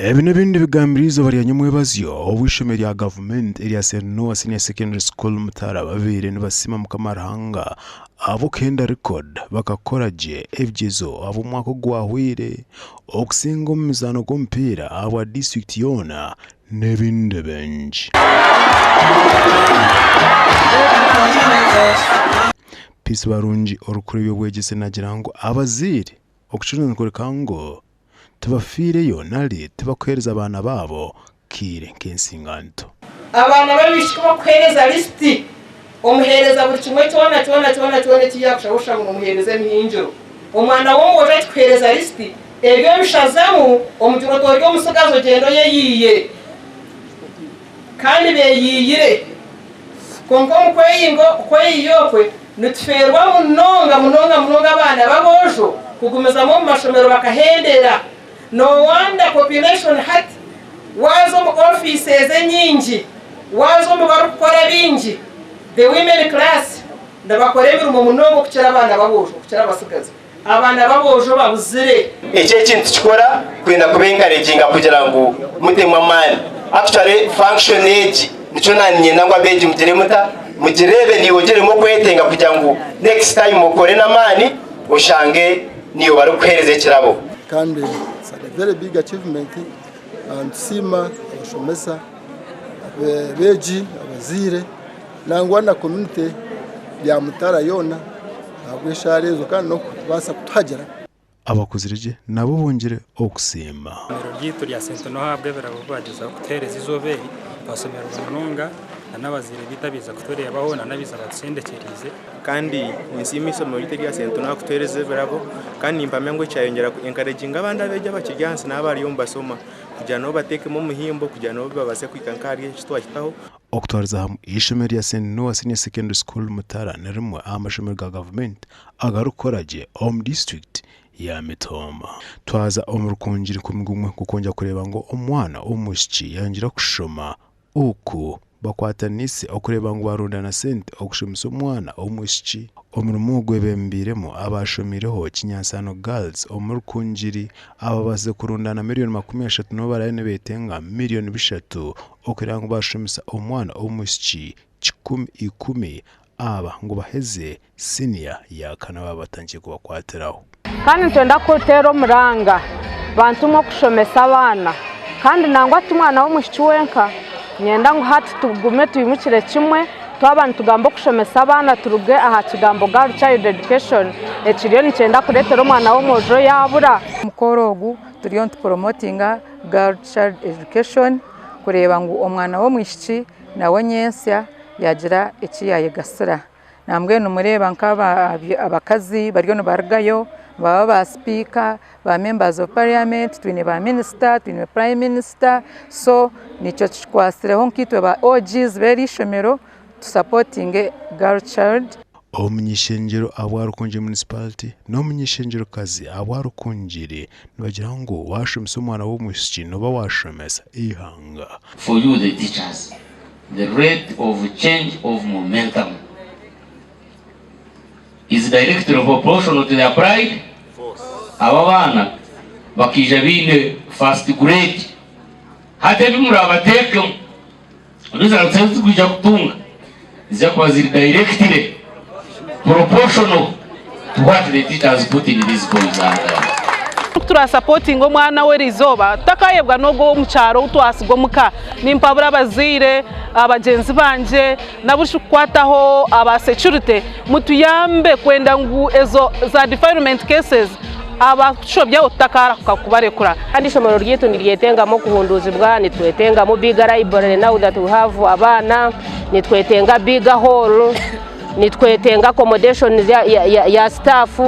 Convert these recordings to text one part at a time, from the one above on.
Ebi n'ebindi bigambirwe eizooba rya nyomwebazyo obu eishomero rya gavumenti erya St Noah Senior Secondary School Mutara babaire nibasiima Mukama Ruhanga ahabw'okuhenda record bakakora gye ebigyezo ahabw'omwaka ogwahweire, okusinga omu mizaano gw'omupiira ahabwa disiturikiti yoona n'ebindi bingi. Peace Barungi orikukora eby'obwegyese naagira ngu abazaire okucondooza nikworeka ngu tibafiireyo nari tibakuheereza baana baabo kaire nk'ensinganto. Abaana b'abaishiki ku bakuheereza lisiti, omuheereza buri kimwe kyona kyona kyona kyona eki yaakushaba oshusha ngu noomuheereza emihingiro. Omwana w'omwojo akikuheereza lisiti, ebyo obishazamu, omugira oti ori omutsigazi ogyende oyeyiiye. Kandi beeyiiyire. Kwonka omu kweyiiya okwe, nitufeerwa munonga munonga munonga abaana b'aboojo kugumizamu omu mashomero bakahendera. No wonder population hati waaza omu offices enyingi, waaza omu barikukora bingi, the women class nibakora emirimo munonga okukira abaana b'aboojo, okukira abatsigazi. Abaana b'aboojo babuzire. Eki eki nitukikora kwenda kuba encouraginga kugira ngu mutemu amaani. Actually function egi nikyo naninyenda ngu abeegi mugire muta? Mugireebe naiwe ogiremu okwetenga kugira ngu next time okore n'amaani oshange naiwe barikukuheereza ekirabo. Kandi it's a very big achievement nitusiima abashomesa, abeegi, abazaire nangwa na community ya Mutara yoona ahabw'eshaara ezo kandi n'okubaasa kutuhagira. Abakuzire gye nabo bongire okusiima. Eishomero ryaitu rya St Noah ahabw'ebirabo ebi baagyezaho kutuheereza eizooba eri, twashemererwa munonga n'abazaire baitu abaija kutureebaho n'abaija batushendekyereize. Kandi ninsiima eishomero ryaitu erya St Noah kutuheereza ebirabo kandi nimpamya ngu ekyayongyera ku encouraginga abandi abeegi abakiri ahansi n'abariyo nibashoma kugira nabo bateekemu omuhimbo kugira nabo babaase kuhika nk'ahari eki twahikaho. Okutwariza hamwe, eishomero rya St Noah Senior Secondary School Mutara ni rimwe aha mashomero ga gavumenti agarikukora gye omu disiturikiti ya Mitooma. Twaza omu Rukungiri gumwe gw'okwongyera kureeba ngu omwana w'omwishiki yayongyera kushoma oku bakwataniise okureeba ngu barundana sente okushomesa omwana w'omwishiki. Omurimo ogu gwebembeiremu abaashomireho Kinyansano Girls omu Rukungiri ababaasize kurundana miriyoni 30 n'obu baraabe nibeetenga miriyoni bishatu Okureeba ngu baashomesa omwana ow'omwishiki 110 aba ngu baheze siniya ya kana baaba batandikire kubakwatiraho. Kandi nitwenda kuteera omuranga bantu mwe okushomesa abaana kandi nangwa ti mwana w'omwishiki wenka, niinyenda ngu hati tugume twimukire kimwe twaba nitugamba okushomesa abaana turuge aha kigambo girl child education ekiriyo nikyenda kureetera omwana w'omwojo yaabura. Omukoro ogu turiyo nitupromotinga girl child education. kureeba ngu omwana w'omwishiki nawe nyentsya yaagira eki yaayegasira. Nambwenu nimureeba nk'abakazi bariyo nibarugayo nibaba ba sipiika, ba members of parliament, twine ba minisita, twine prime minister, so nikyo kikwatsireho nkaitwe ba OGs b'eri ishomero tusapotinge girl child. Omuny'ishengyero ahabwa Rukungiri Municipality n'omuny'ishengyero-kazi ahabwa Rukungiri nibagira ngu waashomesa omwana w'omwishiki nooba waashomesa eihanga. For you the teachers, the rate of change of momentum is directly proportional to the applied force. Aba abaana bakaija baine first grade, hati ebi murabateekemu Results ezi turikwija kutunga niziija kuba ziri directly proportional to what the teachers put in these boys and girls. Ku turasapotinga omwana we eriizooba tutakayebwa n'ogwo ow'omu kyaro ou twasiga omu ka. Nimpabura abazaire, bagyenzi bangye n'abu kirikukwataho aba security mutuyambe kwenda ngu ezo za defilement cases abakutushobyaho tutakarahuka kubarekura. Kandi eishomero ryaitu niryetengamu okuhunduuzibwa, nitwetengamu bigger library now that we have abaana, nitwetenga bigger hall, nitwetenga accommodations ya, ya, ya, ya staff.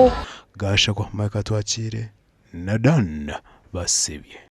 Gashakwa Mike Atwakiire na Dan Basibye.